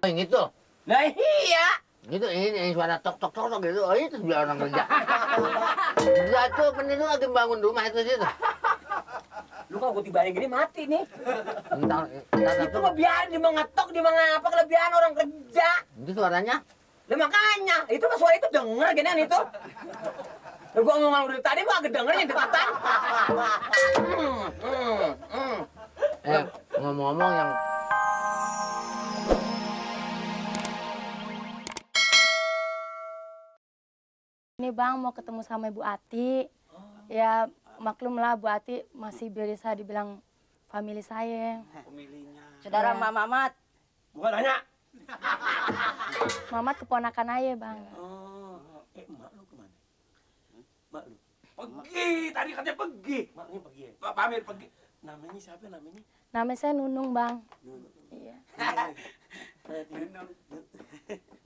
Yang itu. Nah iya. Gitu ini suara tok tok tok tok gitu. Oh itu biar orang kerja. Enggak tuh penduduk lagi bangun rumah itu situ. Lu kalau gue tibain gini mati nih. Entar Itu mah biarin dia mengetok, dia mengapa kelebihan orang kerja. itu suaranya. Lah makanya, itu mah suara itu denger ginian itu. Lah gua ngomong dari tadi gua agak dengernya deketan. Ngomong-ngomong yang Ini Bang mau ketemu sama Ibu Ati. Ya maklum lah Bu Ati masih bisa dibilang famili saya. Pemilihnya. Saudara Ya. Mak Mamat. Gua nanya. Mamat keponakan aja Bang. Oh, emak lu kemana? Mak lu? Pergi, tadi katanya pergi. Maknya pergi ya? Pak Pamir pergi. Namanya siapa namanya? Nama saya Nunung Bang. Nunung. Iya. Nunung.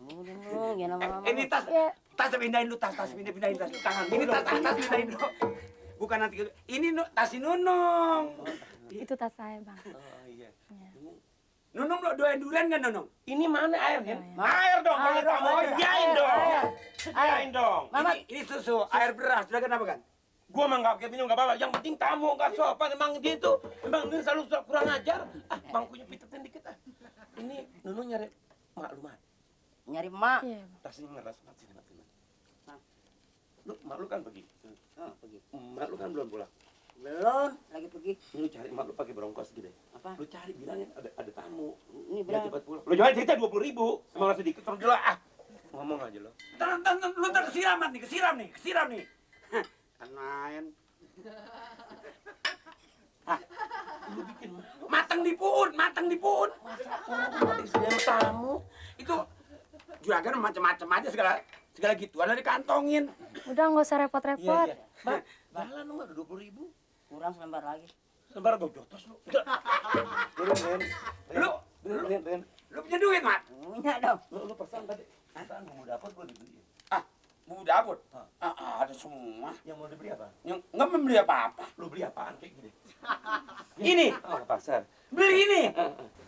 Nunung, ya nama Mama. Ini tas, Ya. tas pindahin lu, tas pindahin tas. Tangan. Ini tas pindahin lu. Bukan nanti. Ini tas si Nunung. Itu tas saya Bang. Oh iya. Ya. Nunung doain durian kan Nunung? Ini mana airnya? Oh, Air dong, kalau Air dong, kamu air. sediain dong. Sediain dong. Mama. Ini susu, air beras, sudah kenapa kan? Gua mah nggak pakai minum nggak apa-apa. Yang penting tamu nggak sopan. Emang dia itu, emang dia selalu kurang ajar. Bangkunya pitetin dikit ah. Ini Nunung nyari maklumat. Nyari Mak. Iya Bang. Tasnya ngeras mati. Mak lu kan pergi. Pergi. Mak lu kan belum pulang. Belum, lagi pergi. Ini lu cari mak lu pakai bronkos gitu. Apa? Lu cari bilangin ada tamu. Ini Biar berapa? cepat pulang. Lu jual cerita 20.000. Emang sedikit terus dulu ah. Ngomong aja lo. Lu kesiram nih. Kanain. Lu bikin matang di puun. Dia tamu. Itu juragan macam-macam aja segala gituan dari kantongin. Udah nggak usah repot-repot. Mbak, jalan lu ada 20.000. Kurang selembar lagi. Lembar gue jotos lu. Lu punya duit, Mat? Punya dong. Lu pesan tadi. Pesan bumbu dapur gue dibeli. Bumbu dapur? Ada semua. Yang mau dibeli apa? Yang nggak membeli apa-apa. Lu beli apaan kayak gini? Ini. Oh, pasar. Beli ini.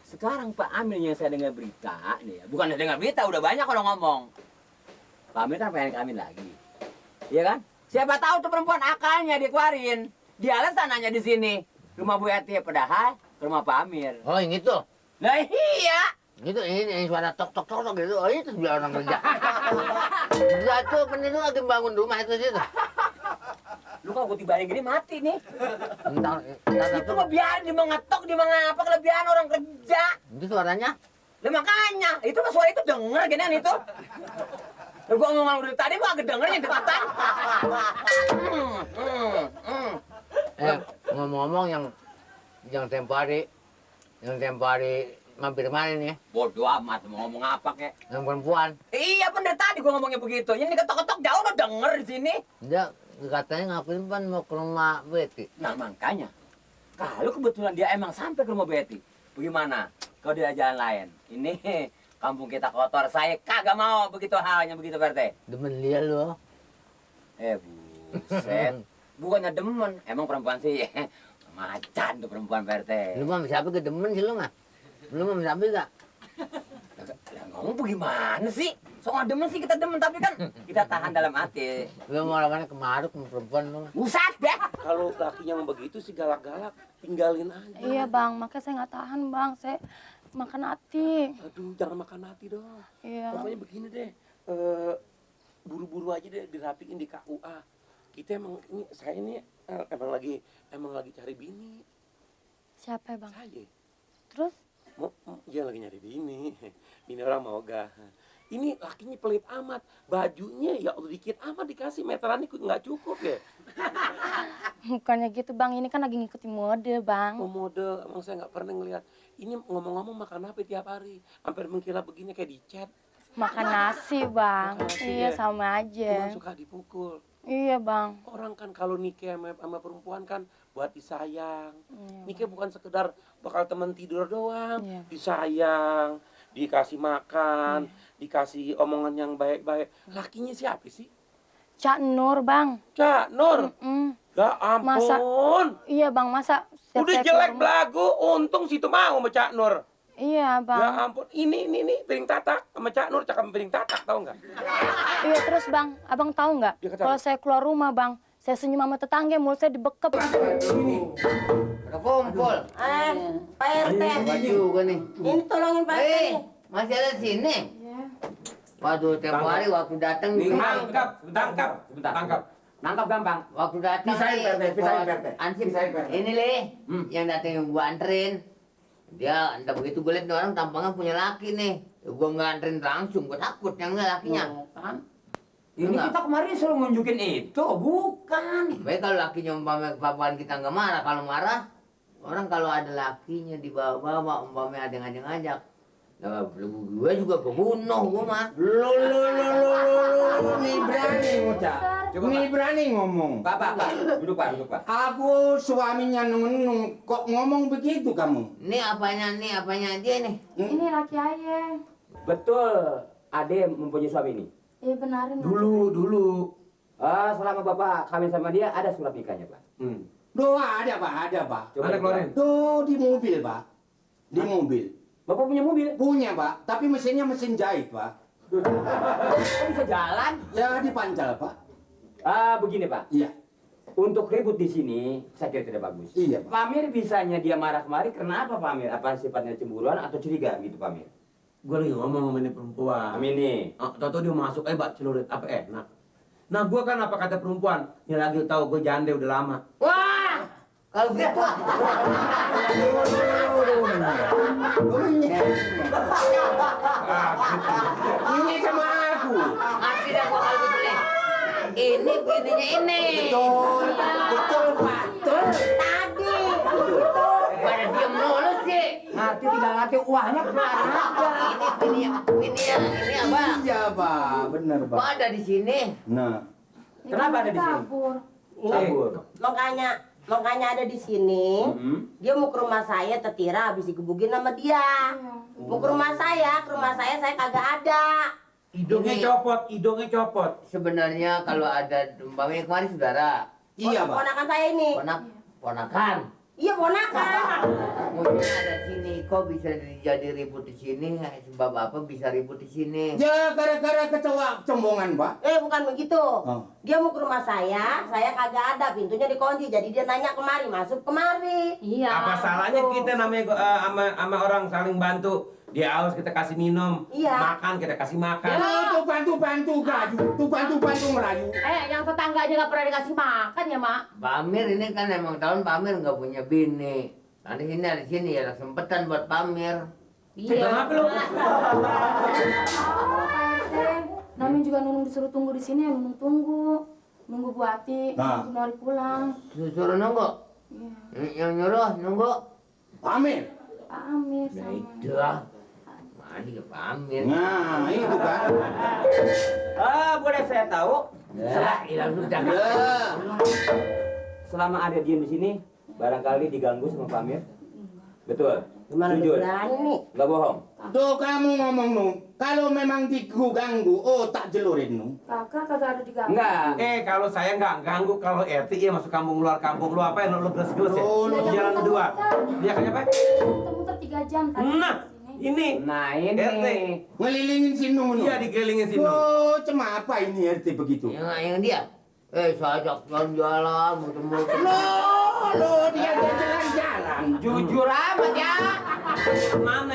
Sekarang Pak Amir yang saya dengar berita nih ya, bukan dengar berita, udah banyak orang ngomong. Pak Amir kan pengen kawin lagi. Iya kan? Siapa tahu tuh perempuan akalnya dikeluarin. Dia alasannya di sini. Rumah Bu Eti padahal ke rumah Pak Amir. Oh yang itu. Lah iya. Gitu ini suara tok tok tok tok gitu. Oh itu biar orang kerja. Enggak tuh penduduk lagi bangun rumah itu situ. Lu kalau gue tibain gini mati nih. Entar Itu mah biarin dia mengetok, dia mengapa kelebihan orang kerja. itu suaranya. Lah makanya, itu mah suara itu denger ginian itu. Lah gua ngomong dari tadi gua agak dengernya deketan. Ngomong-ngomong yang tempo hari mampir kemarin ya, Bodoh amat mau ngomong apa kek. yang perempuan. Iya bener tadi gua ngomongnya begitu. Ini diketok-ketok jauh udah denger di sini. Dia katanya ngapain pan mau ke rumah Betty. Nah makanya, kalau kebetulan dia emang sampai ke rumah Betty, bagaimana kalau dia jalan lain? Ini kampung kita kotor, saya kagak mau begitu halnya begitu Pak RT. Demen dia lo. Buset, bukannya demen, emang perempuan sih macan tuh perempuan Pak RT. Lu mah siapa ke demen sih lu mah? Lu mah siapa gak? Lah ngomong bagaimana sih? Soal demen sih kita demen, tapi kan kita tahan dalam hati. Lu mau lawannya kemaruk sama perempuan lu mah. Buset deh! Kalau lakinya yang begitu sih galak-galak, tinggalin aja. Iya Bang, makanya saya nggak tahan Bang. Saya makan hati. Aduh, jangan makan hati dong. Iya. Pokoknya begini deh, buru-buru aja deh dirapiin di KUA. Kita saya ini emang lagi cari bini. Siapa ya Bang? Saya Terus? dia lagi nyari bini. Bini orang mau gak. Ini lakinya pelit amat. Bajunya ya Allah dikit amat dikasih meterannya nggak cukup ya. Bukannya gitu Bang, ini kan lagi ngikutin mode Bang. Oh mode, emang saya nggak pernah ngeliat. Ini ngomong-ngomong makan apa tiap hari? Hampir mengkilap begini kayak di chat. Makan nasi Bang. Makan nasi, Iya ya. sama Cuma aja. suka dipukul. Iya Bang. Orang kan kalau nikah sama perempuan kan buat disayang. Iya, Nikah bukan sekedar bakal teman tidur doang. Iya. Disayang, dikasih makan, dikasih omongan yang baik-baik. Lakinya siapa sih? Cak Nur Bang. Cak Nur. Mm. Ya ampun. Iya Bang, masa Udah saya jelek keluar rumah- belagu, untung situ mau sama Cak Nur. Iya, Ya Bang. ampun, ini piring tatak sama Cak Nur cakap piring tatak tahu nggak? Iya, terus Bang, Abang tahu nggak? Iya, kata Kalau apa? saya keluar rumah, Bang, saya senyum sama tetangga, mulut saya dibekep. Udah kumpul. Pak RT. Apa juga nih? Ini tolongin Pak RT. Masih ada di sini? Iya. Waduh, tiap hari waktu datang Tangkap. Nangkap gampang. waktu datang Pisahin, nih, Pak RT, pisahin, bos Pak RT. ansip Pisahin, Pak RT. ini leh yang datang gua anterin, dia entah begitu gue liat nih orang tampangnya punya laki nih, gua nggak anterin langsung, gua takut yang nggak lakinya. Ini Enggak. kita kemarin suruh nunjukin itu, bukan. Baik kalau lakinya umpamanya papahan kita nggak marah, kalau marah orang kalau ada lakinya dibawa-bawa umpamanya ada yang ngajak, nah, gue juga kebunuh gue mah. Lo, nih berani ngucap. Coba, Nih Pak. berani ngomong. Pak, duduk Pak. Aku suaminya nung kok ngomong begitu kamu? Ini apanya dia nih? Ini laki ayah. Betul, Ade mempunyai suami ini. Iya, benarin. Bang. Dulu. Selama Bapak kawin sama dia, ada surat nikahnya, Pak. Doa ada Pak. Coba Ada keluarin. Tuh di mobil Pak. Di mobil. Bapak punya mobil? Punya Pak, tapi mesinnya mesin jahit Pak. Kok bisa jalan? Ya dipancal Pak. Begini, Pak. Iya. Untuk ribut di sini, saya kira tidak bagus. Iya Pak. Pamir bisanya dia marah kemari, kenapa Pamir? Apa sifatnya cemburuan atau curiga gitu, Pamir? Gue lagi ngomong sama ini perempuan. Amin nih. Tau-tau dia masuk, bak celurit, apa enak. Nah gue kan apa kata perempuan, yang lagi tahu gue jande udah lama. Wah, kalau gitu. Ini sama aku. Ngerti dah gua kalau gitu nih. Ini bininya ini. Betul Pak. Betul. Tadi. Pada diem mulu sih. Ngerti tidak ngerti uangnya kemana aja. Ini apa? Iya Pak, benar Kok Pak. ada di sini? Nah, Kenapa ada di sini? Kabur. Sabur. Makanya ada di sini. Dia mau ke rumah saya, tetira habis digebukin sama dia. Mau ke rumah saya kagak ada. Hidungnya Ini- copot. Sebenarnya kalau ada umpamanya kemarin saudara, iya Pak. Ponakan saya ini. ponakan. Iya ponakan. Mungkin ada di sini, kok bisa jadi ribut di sini? Sebab apa bisa ribut di sini? Ya gara-gara kecoa cembongan Pak. Bukan begitu. Oh. Dia mau ke rumah saya kagak ada, pintunya dikunci. Jadi dia nanya kemari, masuk kemari. Iya. Apa salahnya kita namanya sama orang saling bantu. Dia haus kita kasih minum, Iya. makan kita kasih makan. Tuh bantu ngerayu. Tuh bantu ngerayu. Yang tetangga aja nggak pernah dikasih makan ya, Mak? Pamir ini kan emang tahun Pamir nggak punya bini. Nanti sini ada sini ya kesempatan buat Pamir. Kenapa lu? Pak RT, namanya juga Nunung disuruh tunggu di sini, ya Nunung tunggu. Nunggu Bu Ati, Nah. nunggu Nori pulang. Suruh nunggu. Iya. Yang nyuruh nunggu. Pamir. Pak Amir Nah sama. itu ah. Mana ya Pamir? Nah, itu kan. Boleh saya tahu? Ya, hilang lu jangan. Ya. Selama ada diem di sini, barangkali diganggu sama Pamir? Betul. Gimana lu Jujur. berani? Nggak bohong. Tuh kamu ngomong Nung, kalau memang diganggu, oh tak jelurin Nung. Kakak kagak ada diganggu. Enggak. Kalau saya nggak ganggu, kalau RT iya masuk kampung luar kampung lu apa yang lu geles-geles ya? Oh, Di jalan kedua. Dia kayak apa? Muter-muter 3 jam tadi Nah, sini. ini Nah ini. RT. Ngelilingin si Nung. Iya dikelilingin sini. Oh, cuma apa ini RT begitu? Yang dia. Saya ajak jalan-jalan, muter-muter. Loh, dia jalan-jalan. Jujur amat ya. Kemana?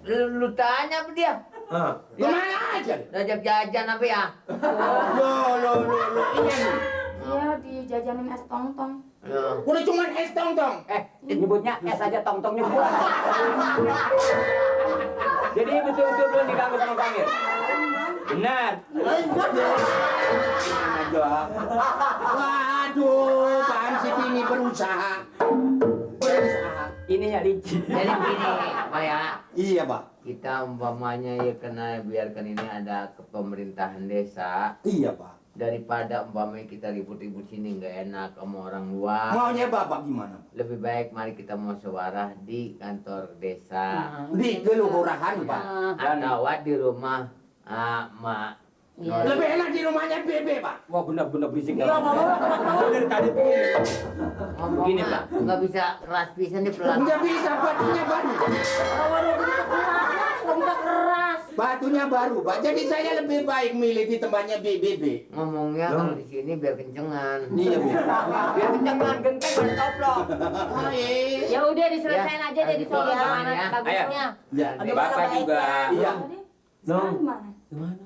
Lu tanya apa dia? Hah. Kemana aja? Ngajak jajan apa ya? Loh, iya nih. Iya, dijajanin es tong-tong. Ya. Udah cuma es tong-tong. Nyebutnya es aja tong-tongnya buat. Jadi betul-betul belum diganggu sama Pamir. Benar. Waduh, Pak Ansip ini berusaha. Ininya licin. Jadi begini, Pak ya. Iya, Pak. Kita umpamanya ya kena biarkan ini ada ke pemerintahan desa. Iya, Pak. Daripada umpamanya kita ribut-ribut sini nggak enak sama orang luar. Maunya Bapak gimana? Lebih baik mari kita musyawarah di kantor desa. Di kelurahan, Pak. Atau di rumah Mak. Iya. Lebih enak di rumahnya Bebe, Pak. Wah benar-benar berisik. Iya, ngomong Dari tadi begini. Ngomong Gini, Pak. nggak bisa keras pisan nih pelan. Nggak bisa, batunya baru. nggak bisa keras. Batunya baru, Pak. Jadi saya lebih baik milih di tempatnya Bebe. Ngomongnya kalau di sini biar kencengan. Iya, Bebe. Biar kencengan genteng pada toplok. Oh, iya. Ya udah diselesain aja deh di Gitu sono ya. gimana Ya. bagusnya. Ya. Ada bapak juga. Iya. Nong. Gimana? Gimana?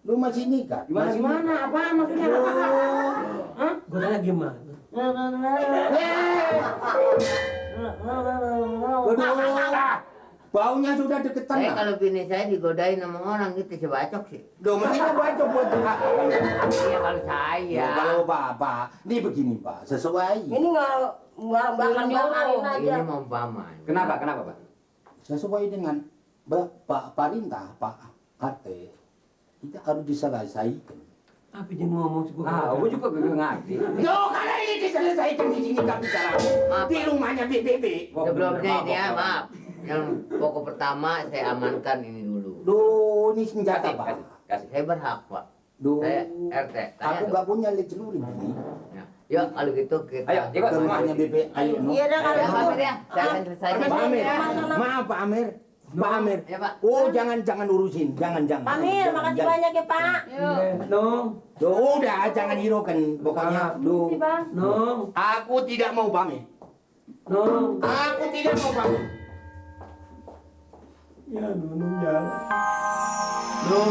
Lu masih nikah? Gimana gimana? Apaan maksudnya? Hah? Gue tanya gimana? Waduh. Baunya sudah deketan. Saya Pak. kalau bini saya digodain sama orang gitu sebacok sih. Duh, mestinya bacok buat Iya kalau saya. Ya, kalau Bapak, ini begini Pak, sesuai. Ini nggak bakal-bakalin aja. Ini mau paman. Kenapa? Kenapa, Pak? Sesuai dengan Pak Perintah, Pak RT, kita harus diselesaikan. Apa dia ngomong sih? Ah, gue juga gak ngerti. Duh, karena ini diselesaikan di sini nggak bisa lagi. Di rumahnya BBB. Sebelumnya ini ya maaf. Yang pokok pertama saya amankan ini dulu. Duh, ini senjata Pak. Kasih. Saya berhak Pak. Duh, Saya RT. Tanya aku dong. nggak punya lek celurit ini. Ya. Yuk kalau gitu kita. Ayo, ikut Ke semua. rumahnya BB, ayo. no. Iya dah kalau Ya, gitu. Pak Amir ya. Saya akan selesaikan. Pak Amir, maaf Pak Amir. Pak Amir. Ya Pak. Oh, jangan urusin, jangan. Pamir, makasih banyak ya Pak. Nong. Duh, udah, jangan hiraukan. Pokoknya, duh. Nong. Aku tidak mau pamit. Nong. Aku tidak mau pamit. Ya, Nong, jangan. Nong.